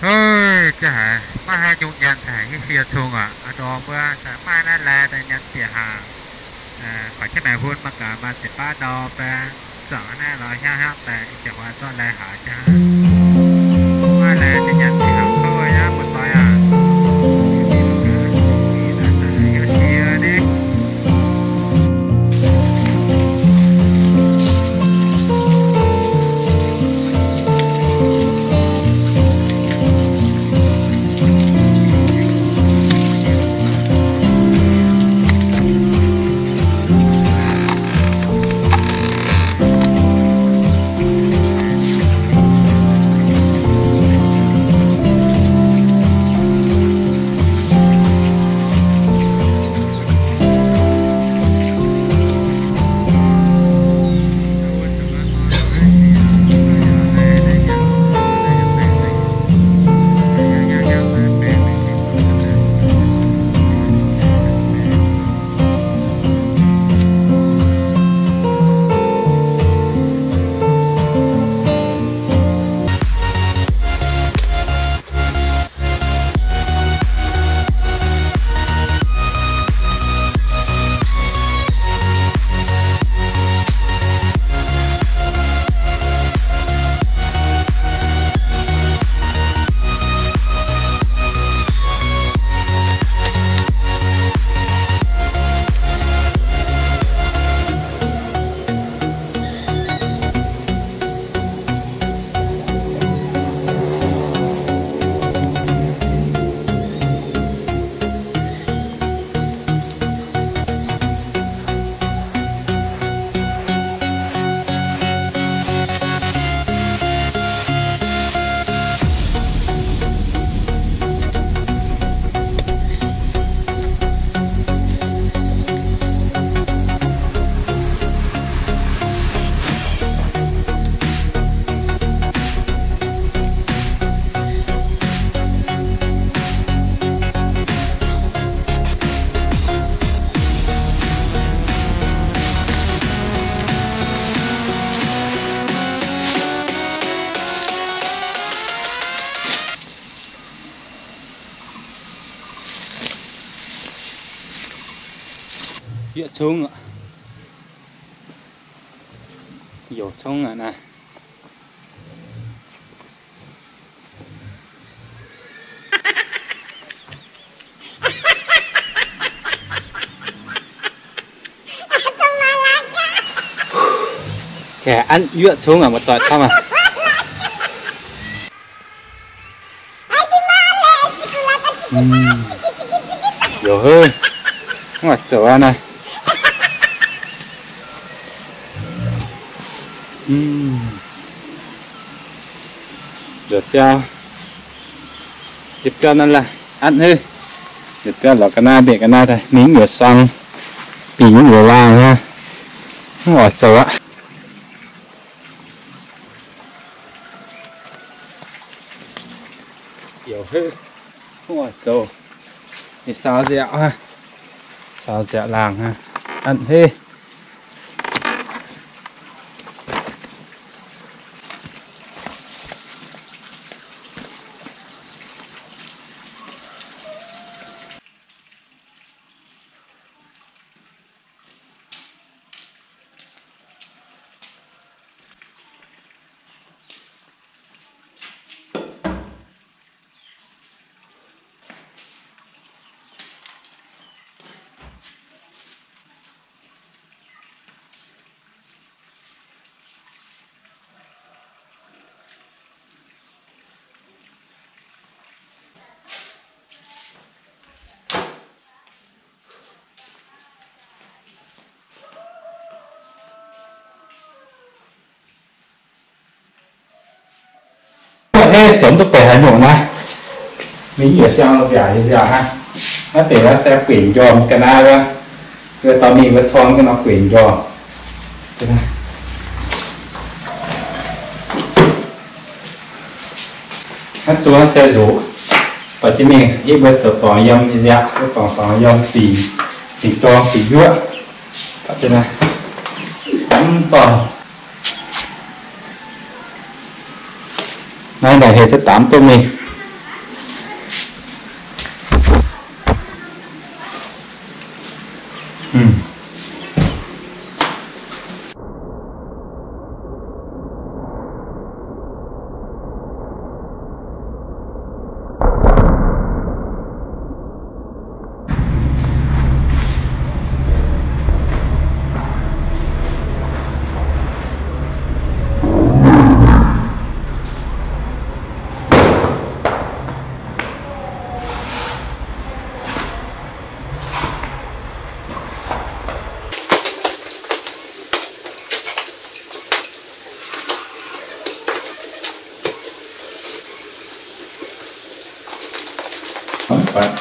Hov, jaax haic, maiv haih nyungc nyanc daaih hiuv sie cung aqv. A'ndorm mbuo daaih maiv naaiv laih daaih nyanc bieqc hnaangx. Korqv jienv maengx hun mangc gaax maaih deix baav ndau baeng. Zaangc naaiv lorz hiaangv hiaangv daaih, jiex huaax zorqv laih haaix jaax. Maiv laih daaih nyanc bieqc hnaangx kouv aqv, muoz-doic aac. Hiuv sie ni. Yietc cong aqv. Youc cong aqv naaiv. Kaeqv an yuoqv cong aqv, muoz-doic camv aqv. Youc hei, mv baac zoux aqv naaiv. Nzuonx biauv, yietc biauv naaiv laaih an hei. Yietc biauv lorz ga'naaiv mbienc ga'naaiv daaih, mingh nyuoz suang, bingx nyuoz laangh aqv. Mv oix zoux aqv. Youc hei, mv oix zoux. Ninh saaux nziaauc aqv, saaux nziaauc laangh aqv, an hei. Hnangv zoux duqv benx haaix nyungc naaiv, mingh yietc siang nziaauc nyei nziaauc hnangv. Naaiv deix naaiv se gueic njormh ga'naaiv wuov, wuov dauh mingh wuov corng ga'naaiv gueic njormh. Naaiv zuov naaiv se nzuqc, dorh jienv mingh hitv mbuo zoux dorngx yiem nyei nziaauc, wuov dorngx dorngx yiem dingc, dingc dorng dingc yuoqv. Mv doic. Naaiv naaic heh za'damv duqv mingh. Hnangv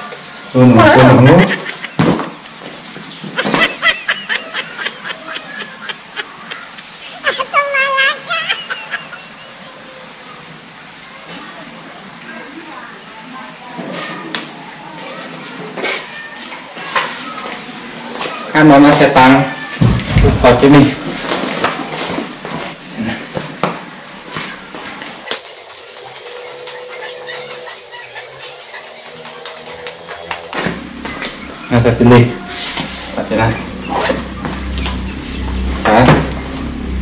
nor naaiv se dang, duqv taux jienv mingh. Naaiv se dinh,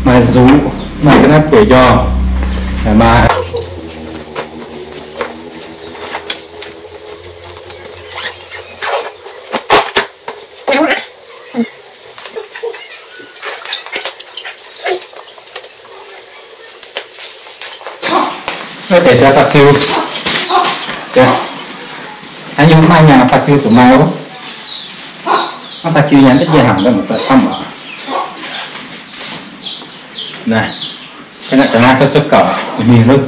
maaih nzuqv, maaih ga'naaiv bueix njormh, maaih Naaiv deix jauv faah ziu. Hnangv yie maaih nyanc faah ziu zuqc maaih oc. Maiv faah ziu nyanc da'yietv hnaangx daaih mv baac camv oc. Naaiv, ga'naaiv ga'naaiv zuqc gauh mingh lov.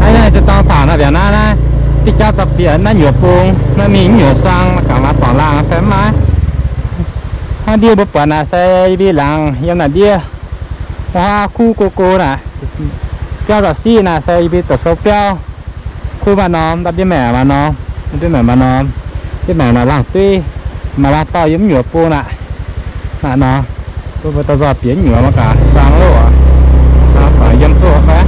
Naaiv se dorng taux naaiv mbiaauc naaiv, naaiv diuh jauv za'gengh bieqc naaiv nyuoz bung, naaiv mingh nyuoz suang, maiv gaax maaih dorngx laangh fai maiv. Hnangv ndiev mbuo buatc naaic se yie mbuo laangz yiem naaic ndiev. Wuov kuv go go naaic, biauv zaux siqv naaic se yie mbuo doqc sou biauv. Kuv maaih norm, ndau ndiev maengc maaih norm, ndau ndiev maengc maaih norm, ndiev maengc naaic laangh dueiv, maaih laangh dorh yiem nyuoz bung naaic. Naaic nor, bun mbuo dorh nzoih bieqc nyuoz maiv gaax suang loh aqv. Yiem duqv fai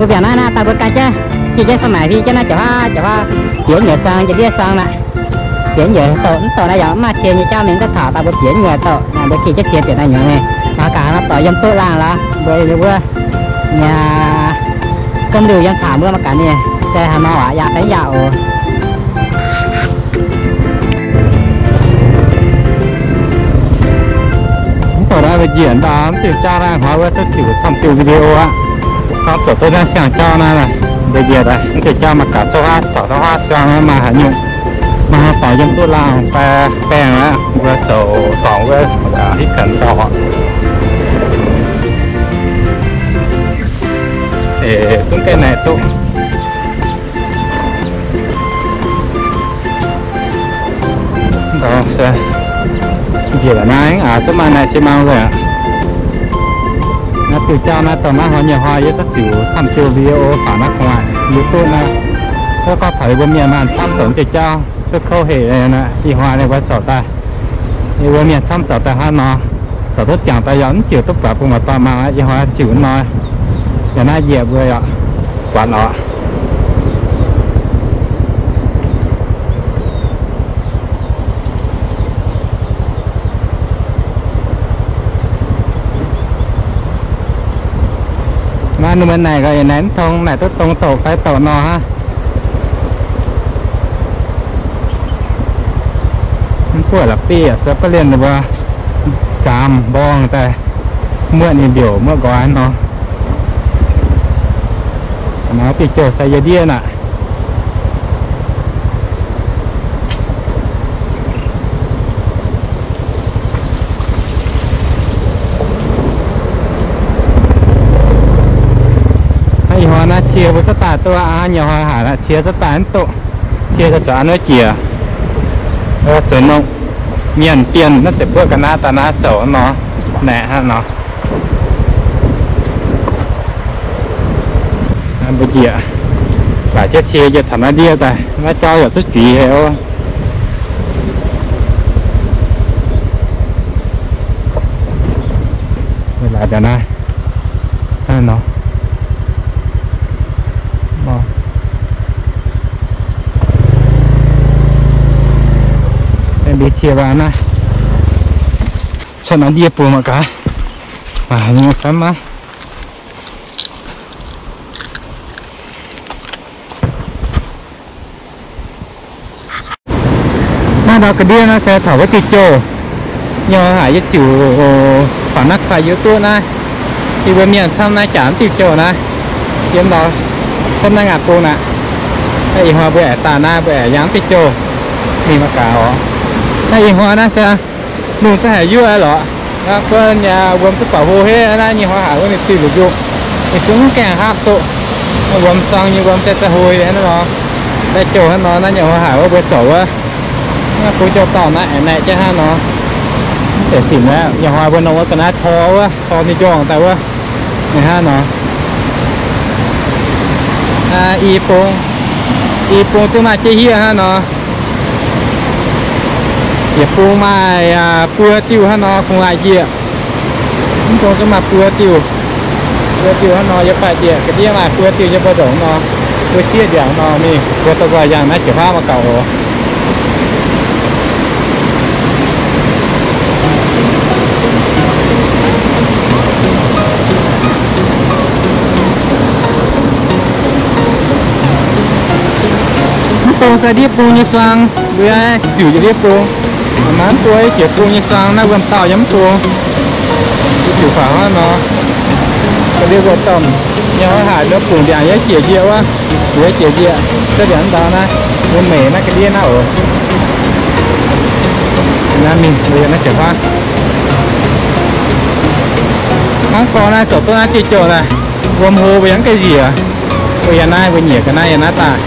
Mbuo mbiaauc naaiv naaiv daaih mbuo gan jienv, jiex jienv sou maaic fih jienv naaiv jauv huaav, jauv huaav, bieqc nyuoz suang, jiex ndiev suang naaic. Bieqc nyuoz doqc mv doqc naaiv yaac mv maaih cie nyei jauv mingh daaih taux daaih mbuo bieqc nyuoz doqc naaic mbuo gih jienv cie bieqc naaiv nyuoz mingh. Mangc gaax nor doqc yiem duqv laangh lorz mbuo wuov mienh gomv liuh yiem caux mbuo mangc gaax ninh se haaix nor aqv, yaac fai yaac oc. Mv doqc naaiv mbuo njiec ndau mv diuh jauv naaiv hnoi wuov cuotv ziouc camv diuh video aqv. Gorngv zoux duqv naaiv siang-jauv naaiv, mbuo njiec mv diuh jauv mangc gaax coqv huaav, dorc coqv huaav siang maaih haaix nyungc, maaih haaix dorngx yiem duqv laangh fai baengh aqv, mbuo zoux dorngx wuov mangc gaax hitv gaax ndau. Zungv gaengh naaic duqv. Njiec naaiv aqv, zungv maaih naaiv xi mangc wuov aqv. Naaiv diuh jauv naaiv dongh naaiv hnoi nyei hnoi yie cuotv ziouc camv diuh video faaux naaiv gu'nguaaic YouTube naaiv. Wuov gorngv taux yie mbuo mienh maaih camv zoux diuh jauv cuotv kouv hec naaiv, ih hnoi ninh mbuo zoux daaih. Yie mbuo mienh camv zoux daaih hnangv nor, zoux duqv ziangx daaih yaac mv ziouc duqv buatc bun muoz-doic mangc aqv. Ih hnoi ziouc nor, yaac naaiv yietc mbuo yaac buatc oc. Naaiv ninh mbuo naaic gaax, yie naaic mv tong naaic duqv dong doqc fai doqc nor hnangv. Mv buatc la'bieiv yaac se ba'lienh ninh mbuo zaamz mborngh daaih muoqv ninh mbiouc muoqv nqoi nor. Naaiv diuh jouh se yie ndiev naaic. Ih hnoi naaiv cie mbuo cuotv daaih duqv aqv, nyouz hnoi haic naaiv cie cuotv daaih mv duqv. Cie daaih zuqc an wuov jiex, zuqc nongh. Mienh bienh naaiv deix buov ga'naaiv daaih naaiv zoux nor, naeqc hnangv nor. Mbuo njiec laaix jienv cie njiec taux naaiv ndiev daaih, naaiv jauv yaac zuqc juiz haic oc. Laaix daaih naaiv, naaiv nor. Mbuo cie baac naaiv, cuotv naaiv ndiev bung mangc gaax, mangc nyei fai maiv. Naaiv ndau ga'ndiev naaiv se taux wuov diuh jouh. Nyei hnoi haic yie ziouc faaux naaiv kuaaiv yie duqv naaiv. Yie mbuo mienh camv naaiv jaax mv diuh jouh naaiv. Yiem ndau camv naaiv ngaatc bung naaic. Naaiv ih hnoi mbuo aengx daaih naaiv mbuo aengx yangh mv diuh jouh mingh mangc gaax oc. Naaiv ih hnoi naaiv se lungh zungv haic yuoqv lorqc. Naaiv guon nyei wuom zungv baac hlo hec naaiv nyei hnoi haic wuov ninh diuh la'njuqc. Ninh zungv mv gaengh hapv duqv. Wuom suang nyei wuom se za'hlo hnangv nor. Naaiv jouh hnangv nor naaiv nyei hnoi haic wuov mbuo zoux wuov. Naaiv bung jouh dauh naaiv aengx naeqc jienv hnangv nor. Mv deix fingx aqv, nyei hnoi mbuo nongx wuov ga'naaiv tor wuov, tor ninh njorngh daaih wuov. Ninh hnangv nor. I bung, i bung zungv maaih jienv hiev hnangv nor. Yietc bung maaih buo diuh hnangv nor kungx laaih njiec. Mv bung zungv maaih buo diuh. Buo diuh hnangv nor yie faix njiec ga'ndiev maaih buo diuh nyei mbu'ndongx nor. Mbuo zieqv ndiangx nor mingh, mbuo dorh nzoih yangh naaiv jiex huaav mangc gaax oc. Mv bung se ndiev bung nyei suang, mbuo ziux yietc ndiev bung. Mv bung jiex bung nyei suang naaiv wuom dauh yiem mv bung. Ziux faaux hnangv nor. Ga'ndiev wuom domh, nyei hnoi haic mbuo bungx ndiangx yiem jiex njiec wuov, mbuo jiex njiec, cuotv ndiangx ndau naaiv, mbuo meic naaiv ga'ndiev naaiv oc. Naaiv mingh mbuo yiem naaiv jiex huaav. Hnangv gorx naaiv zoux duqv naaiv diuh jouh naaiv, wuom hlo mbuo yaac mv gaengh njiec. Mbuo yiem naaiv mbuo nyiec ga'naaiv yiem naaiv daaih.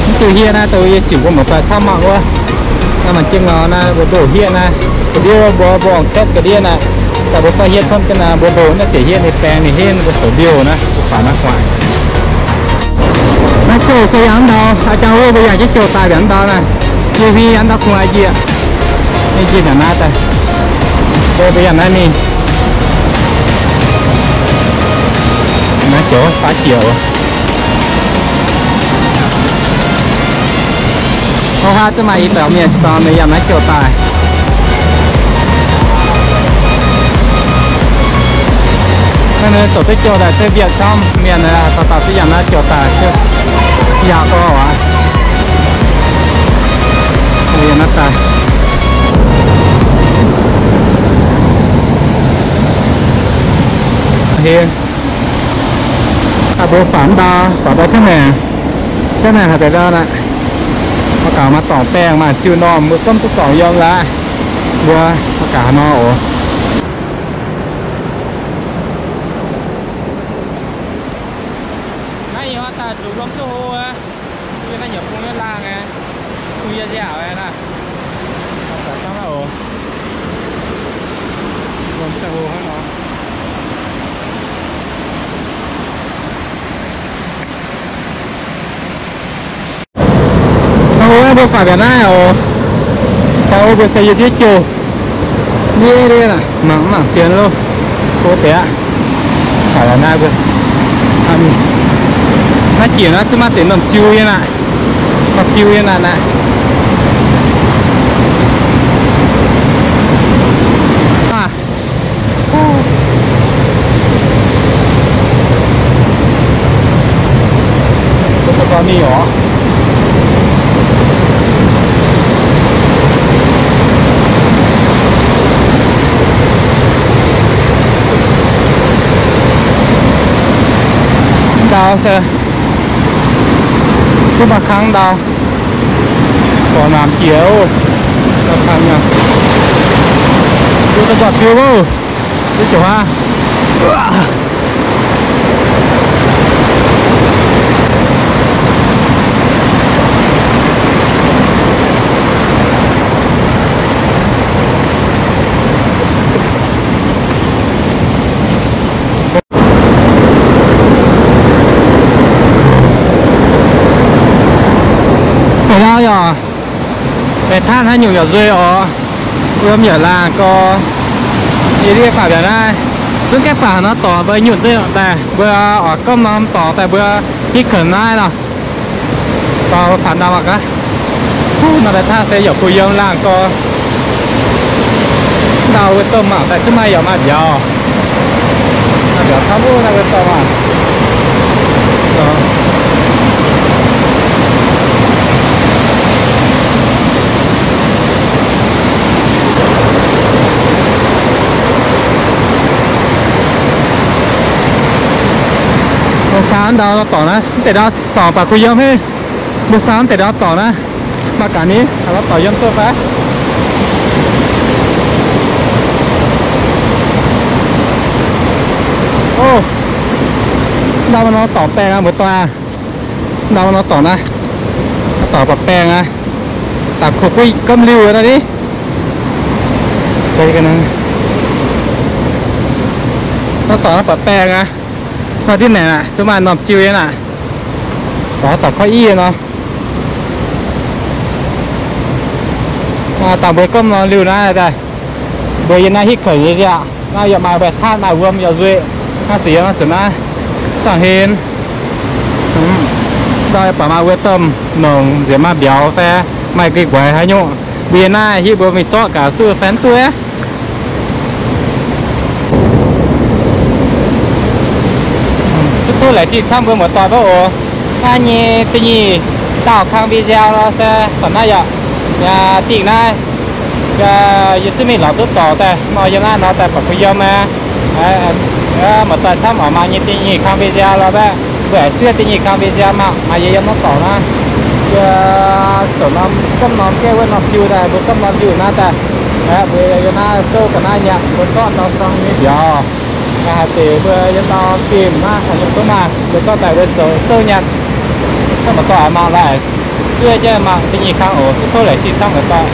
Mv diuh hiev naaiv dongh yie ziux mbuo muoz-doic camv mangc wuov. Naaiv maaih jienv ngau naaiv mbuo ndoh hiev naaiv, ga'ndiev mbuo mborngz ketv ga'ndiev naaiv. Zaqc mbuo zorqv hiev tumv jienv naaiv mbuo ndoh naaiv deix hiev ninh baeng ninh henv mbuo zoux ndiouh naaiv, mbuo faaux naaiv gu'nguaaic. Naaiv jouh se yangh ndau, aa, jangx wuov mbuo yangh jienv jouh daaih mbiaauc ndau naaiv. Yie huin yangh ndau kungx laaih njiec. Yie njiec nyanc naaiv daaih. Mbuo mbuo yangh naaiv mingh. Naaiv joux faaux jiex oc. Ov, haav zungv maaih i dauh mienh se dorh ninh yangh naaiv jouh daaih. Naaiv ninh zoux duqv jouh daaih zengv mbienc camv, mienh dauh dauh zungv yangh naaiv jouh daaih, yaac gorx aqv. Yangh naaiv daaih. Heh, mbuo faaux ndau, faaux ndau jienv maengc, jienv maengc haaix deix ndau naaic. Maiv gaax maaih dorngx baengh, maaih ziux normh, mbuo gomv duqv dorngx yiem laaix. Mbuo maiv gaax haaix nor oc. Naaiv ih hnoi daaih zuqc wuom duqv hlo aqv. Yie naaiv nyiec bung nyei laangh aqv. Bung yie nziaauc aqv naaiv. Daaih camv naaiv oc. Wuom ziangh hlo hnangv nor. Dangh wuov mbuo faaux mbiaauc naaiv oc. Dangh wuov mbuo se yie ndiev jouh. Ndiev ndiev naaic, mangc mv mangc zien loh. Go deix aqv. Faaux mbiaauc naaiv mbuo. Naaiv jiex naaiv zungv maaih deix normh ziu nyei naaic. Normh ziu nyei naaic naaic. Aav. Mv baac mingh oc. Ndau se zungv maaih kangv ndau. Gorx naamh jiex oc. Maaih kangv nyei. Mbuo daaih zorqv biu oc. Duqv jiex aqv. Ndau yaac meih taatv haaix nyungc yaac nzueic oc. Wuom yaac laangh gorx. Yie ndiev faaux mbiaauc naaiv, zungv gaengh baac haaix nor dorngc mbuo nyunc duqv daaih, mbuo oix gorngv norm dorngc daaih mbuo hitv kouv naaiv nor. Dorh faaux ndau mangc gaax. Huv, nor daaih taatv se yaac kuh yiem laangh gorx. Ndau wuov domh mangc daaih zungv maaih yaac maaih mbiauz. Maaih mbiauz camv wuov naaiv wuov domh aqv. Mbuo saau ndau lorz dorngc naaiv, mv deix ndau dorngc baac kuh yiem haic. Mbuo saau mv deix ndau dorngc naaiv, mangc gaax ni, lorz dorngc yiem duqv fai. O, ndau nor dorngc baengh aqv, muoz-doic aac. Ndau nor dorngc naaiv, dorngc baac baengh aqv. Daaih kuh guiv gamv liuh naaiv ni. Nor dorngc naaiv baac baengh aqv. Nor div naaic aqv, se maaih norm jiu nyei aqv. Dorngc, dorngc koiv i nor. Daaih mbuo gomv nor liuh naaiv daaih. Mbuo yiem naaiv hitv kouc nyei nziaauc, naaiv yaac maaih mbaeqc taatv, maaih wuom yaac nzueic. Naaiv zuqc yiem naaiv zuqc naaiv, mv saangc hlen. Ndau yaac baac maaih wuom domh nongc nziex maaih mbiauz fai maaih gu'nguaaz haaix nyungc. Mbuo yiem naaiv hitv mbuo mingh zorqv gaax duqv fai mv duqv. Zuqc tov laengz zingh camv mbuo muoz-doic mbuo oc. Naaiv nyei da'nyeic dauh kang video lorqc se dongh naaiv yaac, yaac dingh naaiv. Yie zungv mingh lorz duqv dorngc daaih nor, yiem naaiv nor daaih baac kuh yiem aqv. Muoz-doic camv oc, maaih nyei da'nyeic kang video lorqc baeqv, mbuo aengx zuov da'nyeic kang video mangc, maaih yie yiem naaiv dorngc naaiv. Yie zoux norm, gomv norm gaeqv wuov norm jiu daaih, mbuo gomv norm liuh naaiv daaih. Mbuo yiem naaiv zouv ga'naaiv nyanc, mbuo zorqv ndau sorng nyei mbiauz. Haih deix mbuo yiem ndau fim naaiv haaix nyungc duqv maah, mbuo zorqv daaih mbuo zoux zouv nyanc. Hnangv muoz-doic mangc laaix, zuov jienv mangc da'nyeic kang oc. Zuqc tov laengz zingh camv muoz-doic.